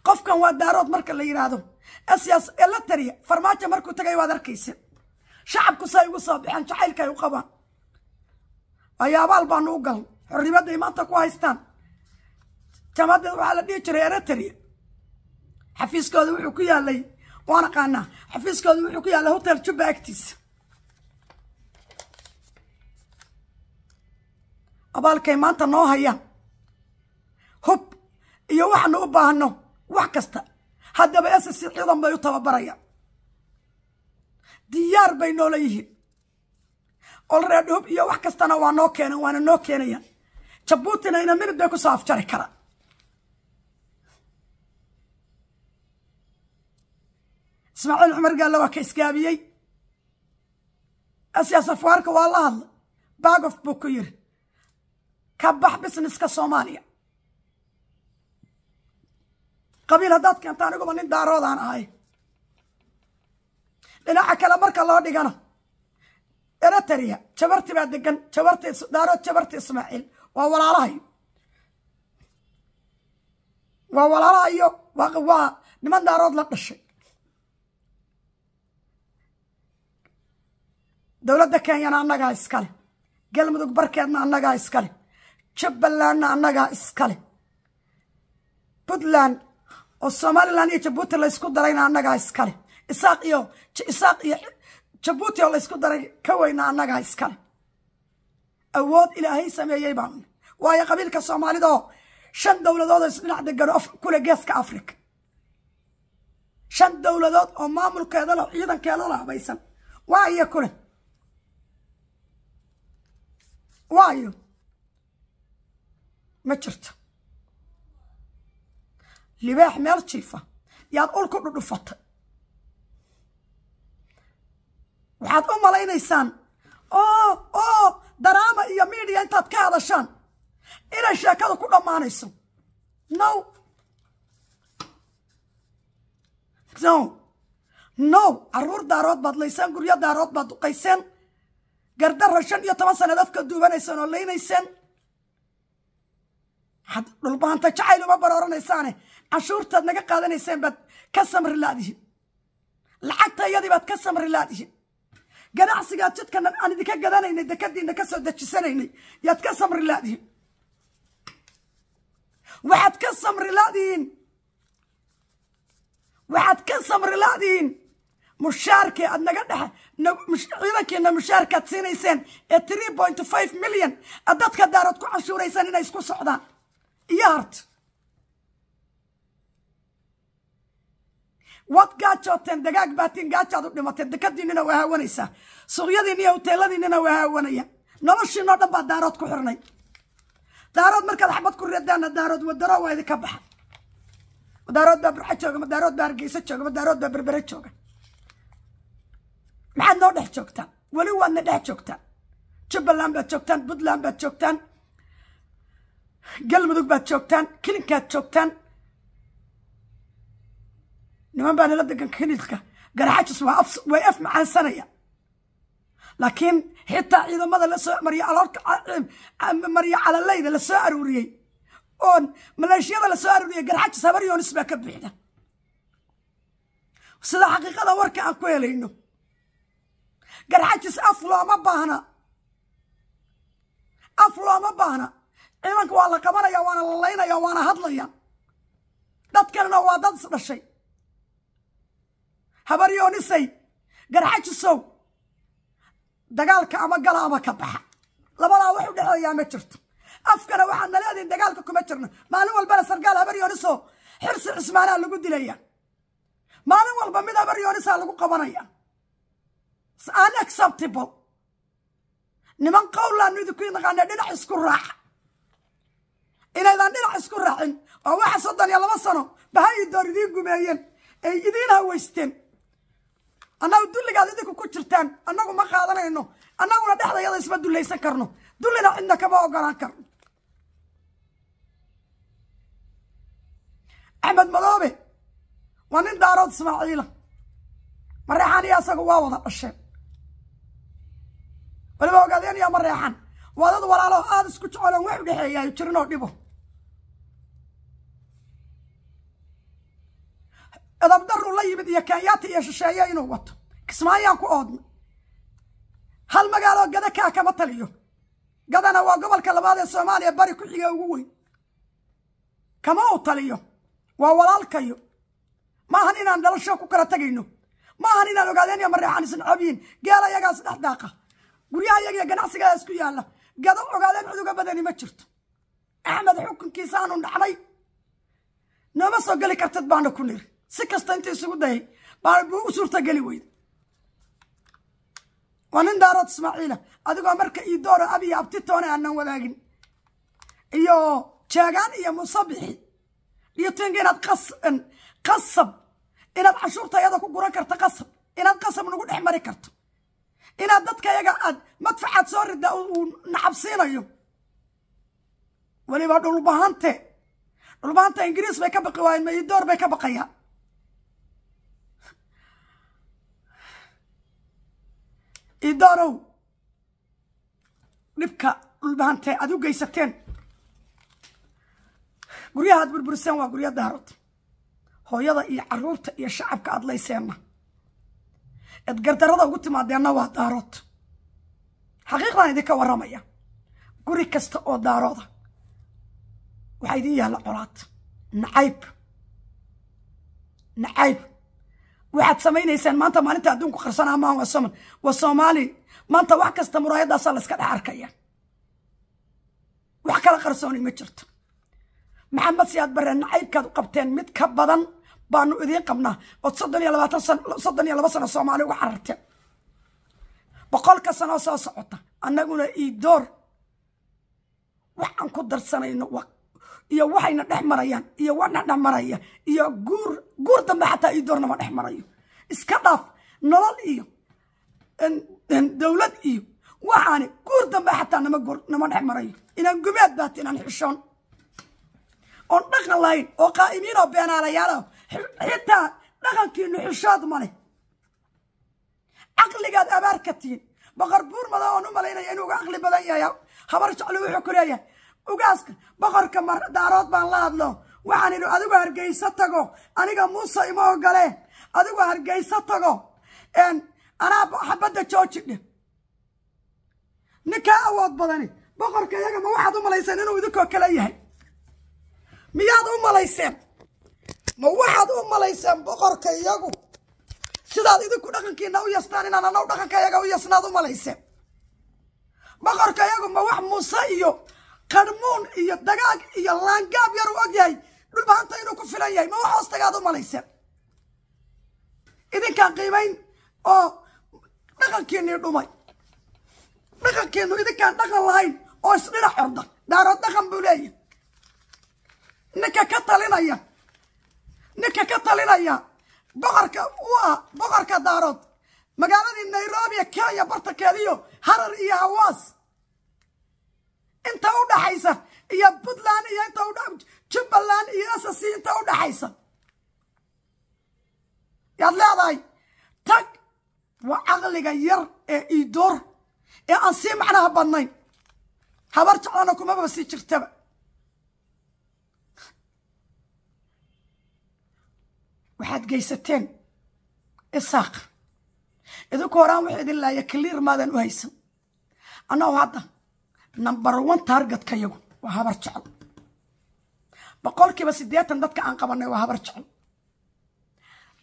Qofkan waa Daarood marka la yidhaahdo Asiyaas Eletaria. Farmaajo markuu tagay waad arkaysa shacabku say ugu soo baxeen, jacaylka ay u qabaan. Ayaabaal baanu u galnay xorrimadday maanta ku haystaan. Jaamacadda waxaa la dhihi jiray Eritrea, xafiiskooda wuxuu ku yaalay, waan aqaanaa, xafiiskooda wuxuu ku yaalay Hotel Juba agtiisa. Abaalkay maanta noo hayaan, hub iyo waxaanu u baahano wax kasta. Haddaba SSC ciidan bay u tababarayaan, diyaar bay noola yihiin. Olreed hub iyo wax kastana waa noo keenan, waana noo keenayaan. Jabuutina ina minid bay kusoo afjari karaan. Ismaaciil Cumar Gaalle waa ka isgaabiyey. Asiyaas Afwaarka waa la hadlay, bagof buu ku yiri, ka bax businesska Soomaaliya. Qabiil haddaad keento aniguba nin Daaroodaan ahay. Dhinaca kale marka loo dhigana, Eritrea Jabarti baa degan, Jabarti Daarood, Jabarti Ismaaciil waa walaalahayo, waa walaalahayo, waa niman Daarood la dhashay. Dowladda Kenyana annagaa iskale, Galmudug barkeedna annagaa iskale, Jubbalandna annagaa iskale, Puntland oo Somaliland iyo Jabuuti laysku darayna annagaa iskale, Isaaq iyo Isaaq iyo Jabuuti oo laysku daray ka weyna annagaa iskale. Awood Ilaahay sameeyey baanu, waayo qabiilka Soomaalida oo 5 dowladood oo isdhinac degan oo kule geeska Afrika, 5 dowladood oo maamulkeeda leh, ciidankeeda la habaysan, waayo kule, waayo ma jirto. Libaax meel jiifa yaad ul ku dhudhufatay. Waxaad u malaynaysaan oo daraama iyo media intaad ka hadashaan inay sheekadu ku dhammaanayso. No, no, no. Carruur Daarood baad layseen, guryo Daarood baad duqayseen, gardarra 15 sanad afka duubanayseen oo laynayseen. Dhulbaanta jacayl uma barooranaysaane, canshuurtaad naga qaadanayseen baad ka samri laadihin, lacagta iyadii baad ka samri laadihin, ganacsigaad jidka aan idinka gadanaynay, dekadiina ka soo dejisanaynay yaad ka samri laadihin. Waxaad ka samri laadihin, waxaad ka samri laadihin mushaarkii aad naga dhexe, ciidankiina mushaarkaad siinayseen ee 3.5 milyan aad dadka Daarood ku canshuuraysaan inay isku socdaan iyo hart. Waad gaajooteen, dagaag baatiin, gaajaad u dhimateen, dekadiinina waa haawanaysaa, suuqyadiina iyo hoteeladiinina waa haawanaya. Noloshiinoo dhan baa Daarood ku xirnay. Daarood markaad xabad ku reedaanna Daarood wadaro waa idinka baxa. Daarood baa Burxa jooga, ma Daarood baa Hargeysa jooga, ma Daarood baa Berbere jooga? Maxaad noo dhex joogtaan? Weli waadna dhex joogtaan. Jubbaland baad joogtaan, Puntland baad joogtaan, Galmudug baad joogtaan, kilinkaad joogtaan. Niman baa nala degan kililka Garaxajis, waa af way af macaansanaya, laakiin xitaa ciidamada la soo mariyo aloolka mariyo calalayda la soo aruuriyey Oon maleeshiyada la soo arooriyay Garxajis Habar Yoonis baa ka buuxda. Sida xaqiiqada warka aan ku helayno, Garxajis af looma baahna, af looma baahna. Ciidanka waa la qabanaya, waana la laynaya, waana hadlaya. Dadkanna waa dad is dhashay. Habar Yoonisay, Garxajisow, dagaalka ama gala ama ka baxa, labadaa wax u dhexeeyaa ma jirto. Afkana waxaad naleediin dagaalka kuma jirno. Maalin walbana sargaal Habar Yoonisoo Xirsi Cismaanaa lagu dilaya, maalin walba mid Habar Yoonisaa lagu qabanaya. Unacceptable. Niman qowlaanu idinku naqaana, dhinac isku raaca. Inaydan dhinac isku raacin oo waxa 32 sano baha iyo door idiin gumeeyeen ay idiin haweysteen. Annagu dulligaad idinku ku jirtaan annagu ma qaadanayno. Annaguna dhexdayada isma dullaysan karno, dullina cidna kama ogolaan karno. Axmed Madoobe waa nin Daarood Ismaaciila, Mareexaan iyo asagu waa wada dhasheen. Waliba Ogaadeen iyo Mareexan waa dad walaalo aada isku jeceloon, wax u dhexeeyaayo jirinoo dhibo. Edabdaruu la yimid iyo Kenyaata iyo shisheeye inuu wato. Kismaayaan ku oodnay, hal magaalo Gada kaa kama taliyo. Gadana waa gobolka labaad ee Soomaaliya bari ku xiga ugu weyn, kama uu taliyo. Waa walaalkayo. Maahan inaan dhalasho ku kala tegayno, maahan inaan Ogaadeen iyo Mareexaan isan cabiyin. Geela iyagaas dhex daaqa, guryaha iyaga iyo ganacsigaa isku yaalla. Gado Ogaadeen cid uga badani ma jirto. Axmed xukunkiisa aanu dhacnay, nooma soo geli kartid baana ku niri. Si kasta inta isugu dayay baa buu u suurtageli weyda. Waa nin Daarood Ismaaciila. Adigoo marka ii dooro abiyo abtitoona aanan wadaagin iyo Jaagaan iyo Musabixi iyo tinga, inaad qasab inaad cashuurta iyada ku guran karto, qasab inaad qasab nagu dhex mari karto, inaad dadka iyaga aad madfacaad soo rida uu nacabsiinayo. Weliba Dhulbahante, Dhulbahante Ingiriis bay ka baqi waayeen, ma iidoor bay ka baqayaan? Iidoorow, dhibka Dhulbahante aad u geysateen, guryaha aad burburiseen waa guryo Daarood. Hooyada iyo caruurta iyo shacabka aad layseenna eed gardarada ugu timaadeenna waa Daarood. Xaqiiqdaan idinka warramaya, guri kasta oo Daarooda waxaa idin yaalla colaad, nacayb, nacayb. Waxaad samaynaysaan maanta maalinta adduunku qarsanaa maan. Waa somal, waa Soomaali. Maanta wax kasta muraayadaasaa la iska dhex arkaya, wax kala qarsooni ma jirto. Maxamed Siyaad Barre nacaybkaad u qabteen mid ka badan baanu idiin qabnaa, ood 30 iyo 20 sano, 32 sano Soomaali uga cararteen. 100-ka sanoo soo socota annaguna iidoor wax aan ku darsanayno iyo waxayna dhex marayaan iyo waxna dhex maraya iyo guur, guur dambe xataa iidoornama dhex marayo. Iska dhaaf nolol iyo dowlad iyo waxaani, guur dambe xataa nama guur nama dhex marayo. Inaan gumeed baat, inaan xishoon oon dhaqan lahayn oo qaa'imiin oo beenaalayaal ah. Xitaa dhaqankiinu xishood ma leh, caqligaad abaar ka tihiin. Boqor Buurmada oon u malaynaya inuu uga caqli badan yahay Habar Jeclo, wuxuu ku leeyahay ugaaska boqorka Daarood baan la hadlo. Waxaan idhi, adigu Hargeysa tago, aniga Muuse ima ogole, adigu Hargeysa tago, anaa xabadda jooji dheh. Ninkaa awood badani boqorka iyaga, ma waxaad u malayseen inuu idinkoo kale yahay? Miyaad u malayseen? Ma waxaad u malayseen boqorka iyagu sidaad idinku dhaqankiina u yastaan inaan anagu dhaqanka iyaga u yasnaad u malayseen? Boqorka iyagu ma wax Muuse iyo qarmuun iyo dagaag iyo laangaab yar u og yahay Dhulbahanta inuu ku filan yahay, ma wax hoos tagaad u malayseen? Idinkaan qiimayn oo dhaqankiinii dhumay, dhaqankiinu idinkaan dhaqan lahayn oo isdhinac orda. Daarood dhaqan buu leeyahay. Ninka ka talinaya, ninka ka talinaya, boqorka u ah boqorka Daarood magaaladii Nairobi, Kenya bartankeediyo Harar iyo Hawaas inta u dhaxaysa iyo Puntland iyo inta u Jubbaland iyo SSC inta u dhaxaysa yaad leedahay tag. Waa caqliga yar ee iidoor ee aan sii macnaha badnayn. Habar Jeclana kumaba sii jirtaba. Waxaad geysateen Isaaq idinku horaan wax idin laaya clear maadan u haysan. Annagu hadda number 1 targetka yagu waa Habar Jecel. 80% dadka aan qabanay waa Habar Jecel.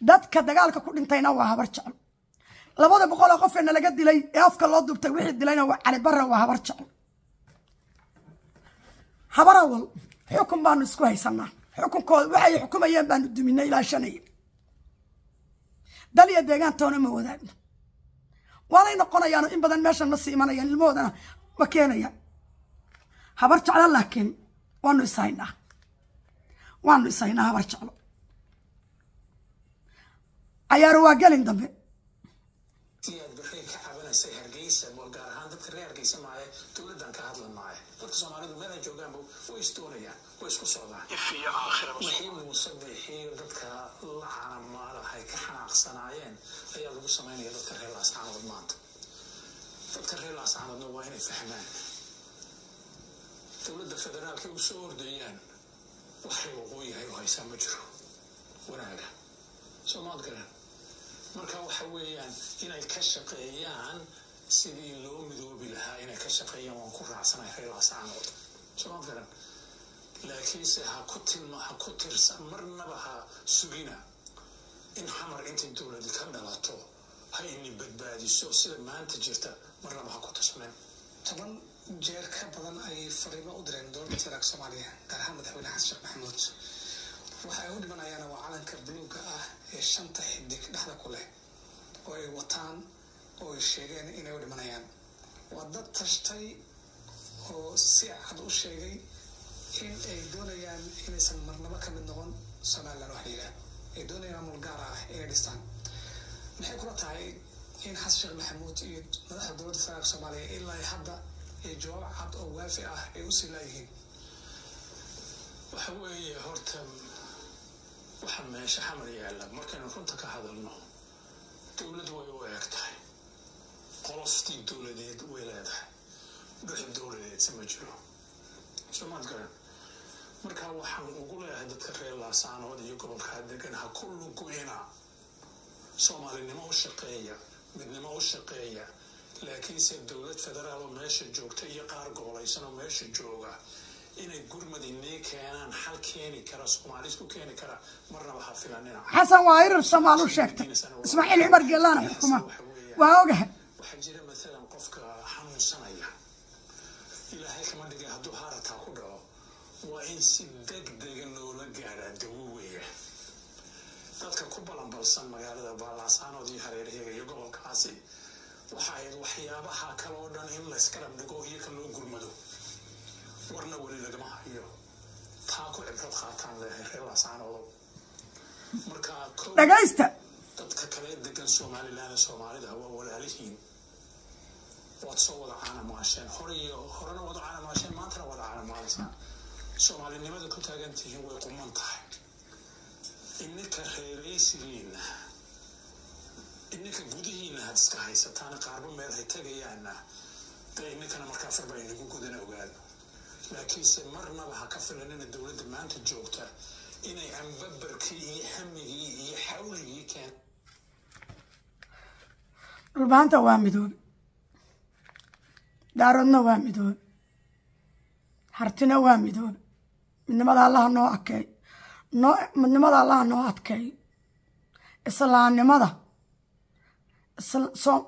Dadka dagaalka ku dhintayna waa Habar Jecel. 200 qof ee laga dilay ee afka loo dubtay wixii dilayna waa Cali Barre, waa Habar Jecel. Habar Awal xukun baanu isku haysanaa. Xukunkooda waxay xukumayeen baanu duminay ilaa shanay. Dal iyo deegaantoona ma wadaagno. Waanay noqonayaan in badan meeshan ma sii imanayaan, ilmahoodana ma keenayaan. Habar Jecel laakiin waanu ishaynaa. Waanu ishaynaa Habar Jecel. Cayaaru waa gelin dambe. Siyaad Barre ka cabanaysay Hargeysa, gaar ahaan dadka reer Hargeysa maaye, dowladdan ka hadlan maaye. Dadka Soomaalidu meel ay joogaanba way isdoonayaan, way isku socdaan. If iyo aakhiraba Wixii Muuse bixiyo dadka la canamaalahay ka xanaaqsanaayeen ayaa lagu samaynaya dadka reer Laascaanood maanta. Dadka reer Laascaanoodna waa inay fahmaan dowladda federaalka ay u soo ordayaan waxay waqooyihay u haysaa ma jiro wanaaga soomaad garan. Marka waxa weeyaan inay ka shaqeeyaan sidii loo midoobi lahaa, inay ka shaqeeyaan waan ku raacsanahay reer Laascaanood, soomaad garan. Laakiinse ha ku tilma, ha ku tirsan, marnaba ha sugina in Xamar intay dowladi ka dhalato ha ini badbaadiso sida maanta jirta, marnaba ha ku tashaneen. 10 jeer ka badan ay fariimo u direen dowladda federaalka Soomaaliya, gaar ahaan madaxweyne Xasan Sheekh Maxamuud. Waxa ay u dhimanayaana waa calanka buluugga ah ee shanta xidig dhexda ku leh oo ay wataan oo ay sheegeen inay u dhimanayaan. Waa dad tashtay oo si cad u sheegay in ay doonayaan inaysan marnabo ka mid noqon Somaliland, wax la yidhaah ay doonayaan maamul gaar ah inay dhistaan. Maxay kula tahay in Xasan Sheekh Maxamuud iyo madaxda dowladda federaalka Soomaaliya ilaa hadda ay jawaab cad oo waafi ah ay usii laayihiin? Waxa weeye horta waxa meesha Xamar yaalla, markaynu runta ka hadalno, dowlad way u eg tahay, qoloftii dowladeed way leedahay, dhux dowladeedse ma jiro, soomaad garan. Marka waxaan ugu leeyahay dadka reer Laasaanood iyo gobolkaa degan, ha ku lugu-ina. Soomaalinimo u shaqeeya, midnimo u shaqeeya, laakiinse dowlad federaal oo meesha joogta iyo qaar gobolaysan oo meesha jooga inay gurmad inii keenaan, xal keeni kara, Soomaali isku keeni kara, marnaba ha filanina. Xasan waa irir Soomaal u sheegtay, Ismaaciil Cumar Geelaana xukuma, waa ogahay. Waxaa jira maalan qofka xanuunsanaya, Ilaahay kama dhigay, hadduu haarataa ku dhaco waa in si degdega loola gaaraa dawo weeya. Dadka ku balanbalsan magaalada Laasaanood iyo hareeraheega iyo gobolkaasi waxa ahayd waxyaabaha kale oo dhan in layska dhigo iyo ka loo gurmado, warna weli lagama hayo. Taa ku cibrad qaataan leeyahay reer Laasaanoodo. Marka kow Dhagaysta. dadka kale degan Somaliland ee Soomaalida waa walaalihiin. Waad soo wada caanamaasheen hore iyo horena, wada caanamaasheen, maantana wada caanamaalaysaan. Soomaalinimada ku taagan tihiin way quman tahay. Ininka reeraysigiina, ininka gudihiina had iska haysataan, qaarba meel hay tagayaana dee ininkana markaa farba inagu gudana ogaada. Laakiinse marnaba ha ka filanina dowladda maanta joogta inay ambabarkii iyo hamigii iyo xawligii keen. Dhulbaanta waa midoobe, Daaroodna waa midoobe, Hartina waa midoobe. Midnimada Allaha noo adkeey noo, midnimada Allaha noo adkeey. Islaamnimada,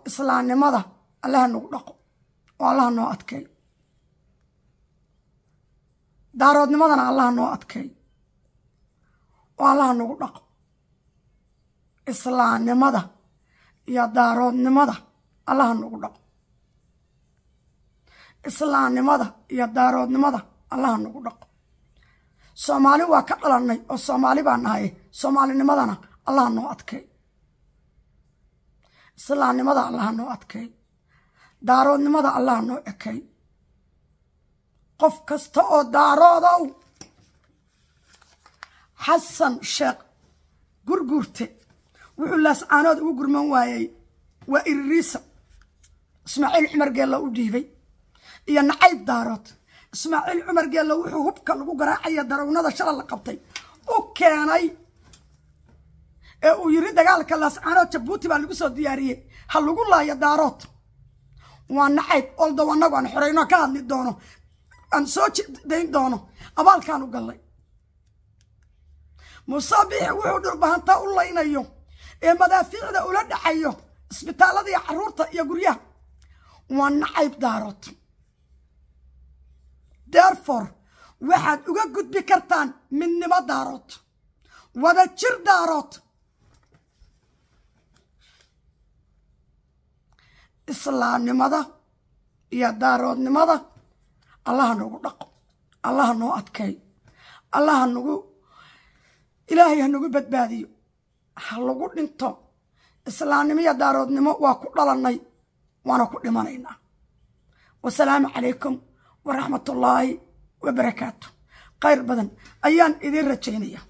islaamnimada Allaha nagu dhaqo oo Allaha noo adkeey. Daaroodnimadana Allaha noo adkeey oo Allaha nagu dhaqo. Islaamnimada iyo daaroodnimada Allaha nagu dhaqo. Islaamnimada iyo daaroodnimada Allaha nagu dhaqo. Soomaali waa ka dhalannay oo Soomaali baa nahay. Soomaalinimadana Allaha noo adkeey, islaamnimada Allaha noo adkeey, daaroodnimada Allaha noo ekeey. Qof kasta oo Daaroodow, Xasan Sheekh Gurguurte wuxuu Laascaanood ugu gurman waayey waa iririisa Ismaaciil Cumar Geella u dhiibay iyo nacayb Daarood. Ismaaciil Cumar Geella wuxuu hubka lagu garaacaya darownada shala la qabtay u keenay. Ee uu yiri dagaalka Laascaanood Jabuuti baa lagu soo diyaariyey, ha lagu laayo Daarood, waa nacayb. Oldow annagu aan xoreyno ka hadli doono, aan soo dayn doono abaalkaan u gallay. Muuse Biixi wuxuu Dhulbahantaa u laynayo ee madaafiicda ula dhacayo isbitaallada iyo carruurta iyo guryaha waa nacayb Daarood. Therefore, waxaad uga gudbi kartaan midnimo Daarood, wada jir Daarood, islaamnimada iyo Daaroodnimada. Allaha nagu dhaqo, Allaha noo adkeeyo, Allaha nagu, Ilaahay ha nagu badbaadiyo. Ha lagu dhinto islaamnimo iyo Daaroodnimo. Waa ku dhalannay, waana ku dhimanaynaa. Wasalaamu calaykum waraxmatullaahi wabarakaatu. Khayr badan ayaan idiin rajaynaya.